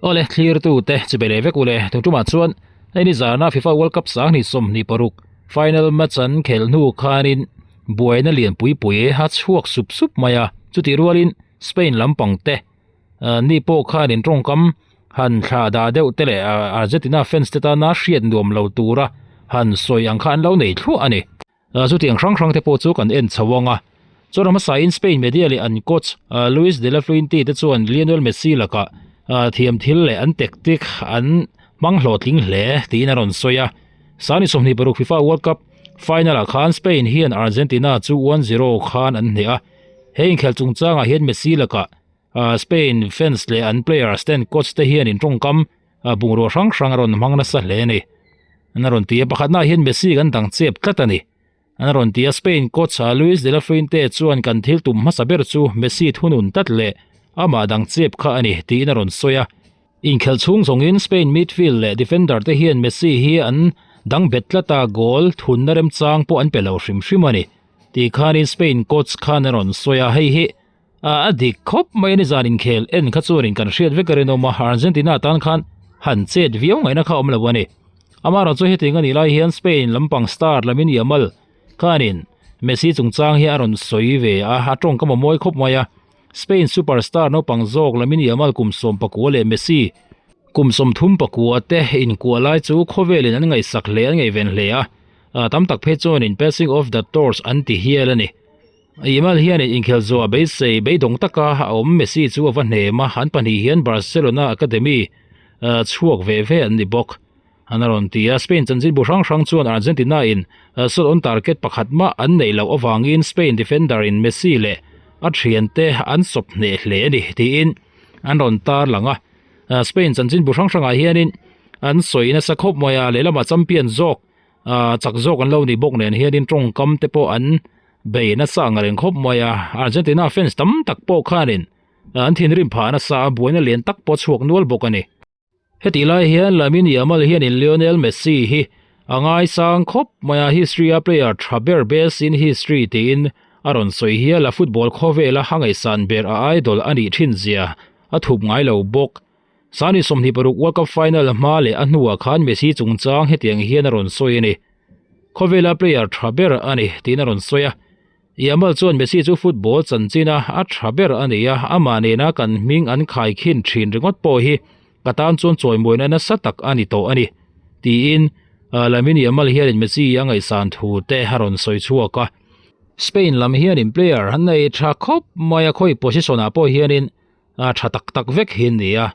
Awle thlirtu te chibai leh vek ule tun tumah chuan hei ni zana FIFA World Cup 2026 final match an khelh hnu khanin buaina lian pui pui a chhuak sup sup mai a chutih rualin Spain lampang te ni pawh khanin tawngkam han thlah dah deuh te leh Argentina fans te tana hriat nuam lo tura han sawi ang kha an lo nei thluah a ni. Chutiang hrang hrang te pawh chu kan en chho ang a. Chuan hmasa in Spain media leh an coach Luis de la Fuente te chuan Lionel Messi lakah thiam thil leh an tactic an hmang hlawhtling hle tiin a rawn sawi a. Sani 26 FIFA World Cup final ah khan Spain hian Argentina chu 1-0 khan an hneh a. He inkhelh chungchangah hian Messi lakah Spain fans leh an players ten coach te hian in tawngkam bungrua hrang hrang a rawn hmang nasa hle a ni. An rawn ti a, pakhatnaah hian Messi kan dang chep tlat a ni. An rawn ti a, Spain coach Luis de la Fuente chuan kan thil tum hmasa ber chu Messi thunun tlat leh amah dang chep kha a ni tiin a rawn sawi a. Inkhelh chhung zawngin Spain midfield leh defender te hian Messi hi an dang bet tlat a, goal thunna remchang pawh an pe lo hrim hrim a ni tih khanin Spain coach khan a rawn sawi a, hei hi A dik khawp mai a ni zan inkhel en kha chuanin kan hriat vek a rinawm a, Argentina tan khan han chet viau ngaihna kha awm lo a ni. Amaherawhchu hetiang a nih lai hian Spain lampang star Lamine Yamal khanin Messi chungchang hi a rawn sawi ve a, a tawngkam a mawi khawp mai a. Spain superstar naupang zawk Lamine Yamal kum 19 leh Messi kum 34 te inkuah lai chu khawvelin an ngaihsak hle an ngaihven hle a, tam tak phei chuanin passing of the torch an ti hial a ni. Yamal hian inkhel zawh beisei beidawng taka a awm Messi chu a va hnem a, an pahnih hian Barcelona academy chhuak ve ve an ni bawk. An a rawn ti a, Spain chanchinbu hrang hrang chuan Argentina in shot on target pakhat mah an neih loh avangin Spain defender in Messi leh a thiante an sawp hneh hle a ni tiin an rawn tarlang a. Spain chanchinbu hrang hrangah hianin an sawi nasa khawp mai a, lehlamah champion zawk chak zawk an lo ni bawk nen hianin tawngkam te pawh an bei nasa ang reng khawp mai a, Argentina fans tam tak pawh khanin an thinrim phah nasa a, buaina lian tak pawh a chhuak nual bawk a ni. Hetih lai hian Lamine Yamal hianin Lionel Messi hi a ngaisang khawp mai a, history a player tha ber best in history tiin a rawn sawi hial a, football khawvela a ngaihsan ber a idol a nih thin zia a thup ngai lo bawk. Sani 26 World Cup final hma leh a hnuah khan Messi chungchang hetiang hian a rawn sawi a ni. Khawvela player tha ber a ni tiin a rawn sawi a. Yamal chuan Messi chu football chanchina a tha ber a ni a, amah nena kan hming an khaikhin thin ringawt pawh hi ka tan chuan chawimawina nasa tak a ni tawh a ni tiin Lamine Yamal hianin Messi a ngaihsan thu te a rawn sawi chhuak a. Spain lam hianin player an nei tha khawp mai a, khawi position ah pawh hianin a tha tak tak vek hi an ni a.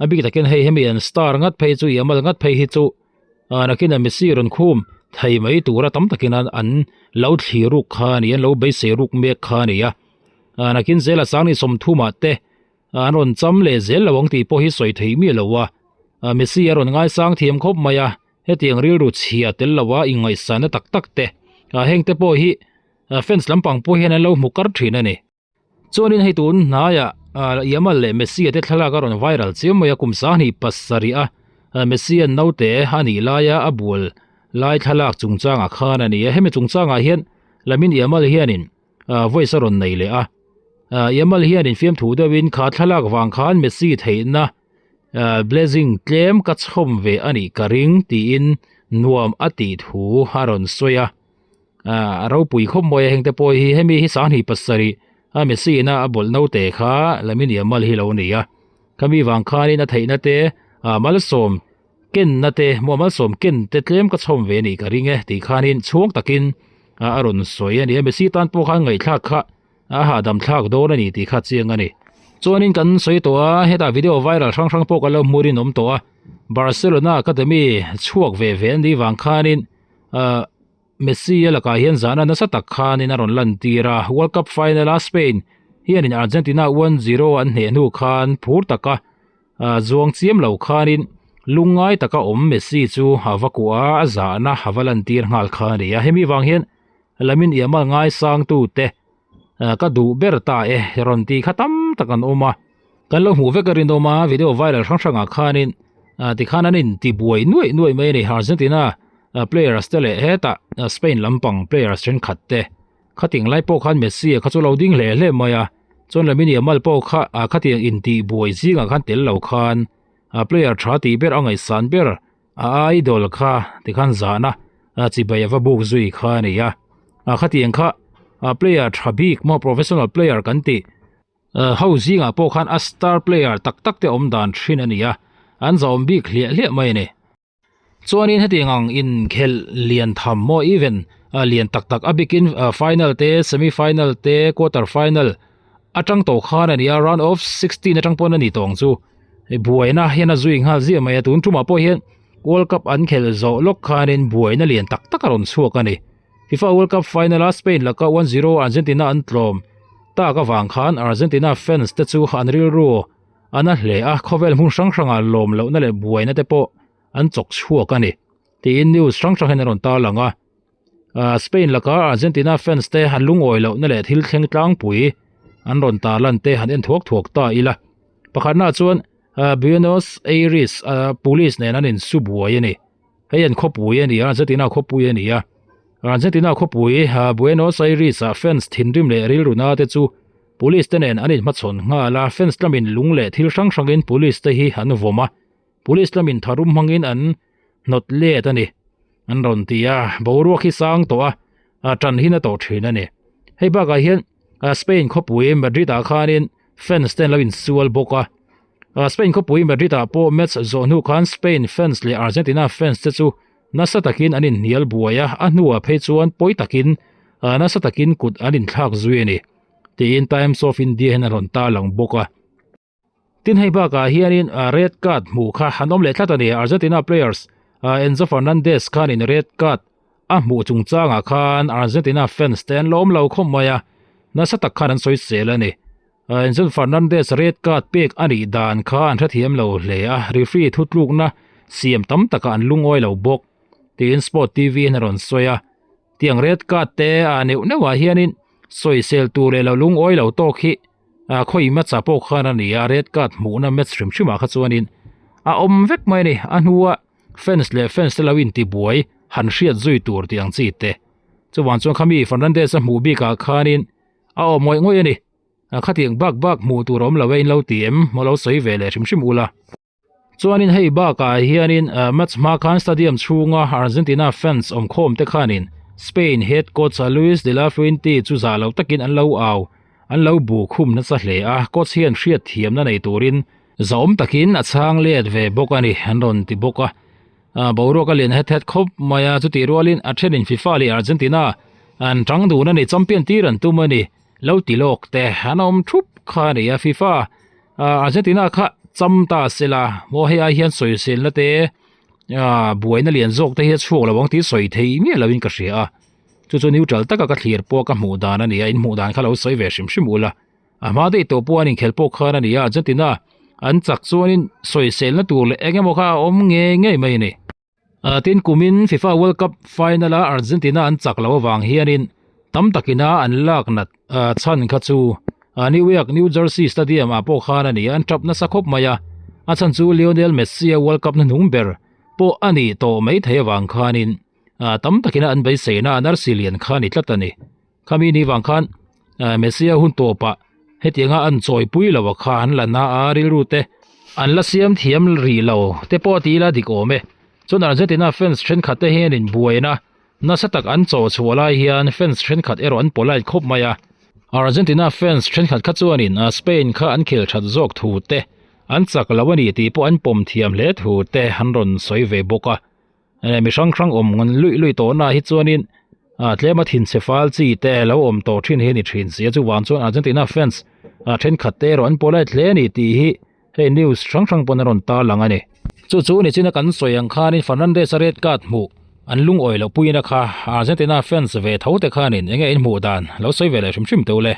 A bik takin hei hemi an star ngat phei chu Yamal ngat phei hi chu Ah nakin a Messi rawn khum thei mai tura tam takin an an lo thlir ruk kha a ni an lo beisei ruk mek kha a ni a. Ah nakin zela sangni 30 ah te an rawn cham leh zel lo ang tih pawh hi sawi theih miah lo a. Ah Messi a rawn ngaisang thiam khawp mai a, hetiang rilru chhia tel lo a ingaihsanna tak tak te ah heng te pawh hi fans lampang pawh hian an lo hmu kar thin a ni. Chuanin hei tun hnaiah Yamal leh Messi a te thlalak a rawn viral chiam mai a, kum 27 a Messi an naute a nih laia a bual lai thlalak chungchangah khan a ni a. Hemi chungchangah hian Lamine Yamal hianin voice a rawn nei leh a. Yamal hianin fiamthu deuhin kha thlalak vang khan Messi theihna blessing tlem ka chhawm ve a nih ka ring tiin nuam a tih thu a rawn sawi a. A ropui khawp mawi a heng te pawh hi hemi hi 27 a Messi ina a bawlh naute kha Lamine Yamal hi lo a ni a khami vang khanin a theihna te malsawm kenna te maw malsawm ken te tlem ka chhawm ve a nih ka ring e tih khanin chhuang takin a rawn sawi a ni a Messi tan pawh khan ngaihthlak kha a hahdam thlak dawn a ni tih kha chiang a ni. Chuanin kan sawi tawh a hetah video viral hrang hrang pawh kan lo hmu rinawm tawh a Barcelona academy chhuak ve ve a nih vang khanin Messi a lakah hian zahna nasa tak khanin a rawn lantir a, World Cup final a Spain hianin Argentina 1-0 an hneh hnu khan phur taka zuang chiam lo khanin lungngai taka awm Messi chu a va kuah a, a zahna a va lantir nghal kha a ni a. Hemi vang hian Lamine Yamal ngaisangtute ka duh ber ta e rawn tih kha tam tak an awm a. Kan lo hmuh vek a rinawm a, video viral hrang hrangah khanin tikhan an intibuai nuaih nuaih mai a ni. Argentina players te leh hetah Spain lampang players thenkhat te khating lai pawh khan Messi a kha chu lo ding hle hle mai a, chuan Lamine Yamal pawh kha khatiang intihbuai zingah khan tel lo khan. A player tha tih ber a ngaihsan ber a idol kha tikhan zahna chibai a va buk zui kha a ni a. A khatiang kha a player tha bik maw professional player kan tih ho zingah pawh khan a star player tak tak te awm dan thin a ni a, an zahawm bik hliah hliah mai a ni. Chuanin hetiang ang inkhelh lian tham maw event lian tak tak a bikin final te semi final te quarter final atang tawh khan a ni a round of 16 atang pawn a ni tawh ang chu buaina hian a zui nghal ziah mai a tun tumah pawh hian world cup an khelh zawh lawk khanin buaina lian tak tak a rawn chhuak a ni FIFA world cup final a Spain laka 1-0 Argentina an tlawm tak avang khan Argentina fans te chu an rilru A na hle a, khawvel hmun hrang hrangah lawm lohna leh buaina te pawh an chawk chhuak a ni, tiin news hrang hrang hian a rawn tarlang a. Spain laka Argentina fans te han lungawi lohna leh thil thleng tlangpui an rawn tarlan te han en thuak thuak ta ila. Pakhatnaah chuan Buenos Aires police nen an insu buai a ni. Hei an khawpui a ni a, Argentina khawpui a ni a. Argentina khawpui Buenos Aires-ah fans thinrim leh rilru na te chu Police te nen an inhmachhawn nghal a, fans lamin lung leh thil hrang hrangin police te hi an vawm a, police lamin tharum hmangin an hnawt let a ni an rawn ti a, boruak hi sang tawh a, a tan hi na tawh thin a ni. Hei bakah hian Spain khawpui Madrid ah khanin fans te an lo insual bawk a, Spain khawpui Madrid ah pawh match zawh hnu khan Spain fans leh Argentina fans te chu nasa takin an inhnial buai a, a hnuah phei chuan pawi takin nasa takin kut an inthlak zui a ni. Tiin Times of India hian a rawn tarlang bawk a. Tin hei bakah hianin red card hmuh kha an awm leh tlat a ni. Argentina players Enzo Fernandez khanin red card a hmuh chungchangah khan Argentina fans te an lawm lo khawp mai a, nasa tak khan an sawisel a ni. Enzo Fernandez red card pek a nih dan kha an hrethiam lo hle a, referee thutlukna siam tam takah an lungawi lo bawk, tiin Sport TV hian a rawn sawi a. Tiang red card te a neuh neuh ah hianin sawisel tur leh lo lungawi lo tawk hi a khawi match ah pawh khan a ni a, red card hmuhna match hrim hrim ah kha chuanin a awm vek mai a ni. A hnua fans leh fans te lo intibuai han hriat zui tur tih ang chi te. Chuvang chuan khami Fernandez a hmuh bik ah khanin a awm ngawih ngawih a ni. Khatiang bak bak hmuh tur a awm lo e in lo ti em? Maw lo sawi ve leh hrim hrim ula. Chuanin hei bakah hianin match hma khan stadium chhunga Argentina fans awmkhawm te khanin Spain head coach Luis de la Fuente chu zah lo takin an lo au, an lo bu khum nasa hle a, coach hian hriat thiamna nei turin zahawm takin a chhang let ve bawk a ni an rawn ti bawk a. Boruak a lian het het khawp mai a, chutih rualin a thenin FIFA leh Argentina an tang dun a ni, champion tir an tum a ni. Lo ti lawk te an awm thup kha a ni a, FIFA Argentina kha cham ta sela maw hei ai hian sawiselna te buaina lian zawk te hi a chhuak lo ang tih sawi thei miah lo in ka hria a, chu chu neutral taka ka thlir pawh ka hmuh dan a ni a, in hmuh dan kha lo sawi ve hrim hrim ula, a hma daih tawh pawh an inkhelh pawh khan a ni a, Argentina an chak chuanin sawiselna tur leh eng emaw kha a awm ngei ngei mai a ni. Tin kumin FIFA World Cup final a Argentina an chak loh avang hianin tam takina an lak nat chhan kha chu New York New Jersey Stadium ah pawh khan a ni a, an tap nasa khawp mai a, a chhan chu Lionel Messi a World Cup hnuhnung ber pawh a nih tawh mai thei avang khanin tam takina an beiseina an arsi lian kha a ni tlat a ni. Khami ni vang khan Messi a hun tawpah hetianga an chawipui lo a kha an la na a, rilru te an la siam thiam rih lo te pawh a ti ila dik awm e. Chuan Argentina fans thenkhat te hian inbuaina nasa tak an chawh chhuah lai hian fans thenkhat erawh an polite khawp mai a. Argentina fans thenkhat kha chuanin Spain kha an khel that zawk thu te, an chak lo a ni tih pawh an pawm thiam hle thu te an rawn sawi ve bawk a. Mi hrang hrang awm ngan luih luih tawh na hi chuanin ah tlema thinchhe fal chi te lo awm tawh thin hi a ni thin si a chuvang chuan Argentina fans ah thenkhat te erawh an polite hle a ni tih hi hei news hrang hrang pawn a rawn tarlang a ni. Chu chu nichina kan sawi ang khanin Fernandes a red card hmuh an lungawi loh puina kha Argentina fans ve tho te khanin enge in hmuh dan lo sawi ve leh hrim hrim teuh le.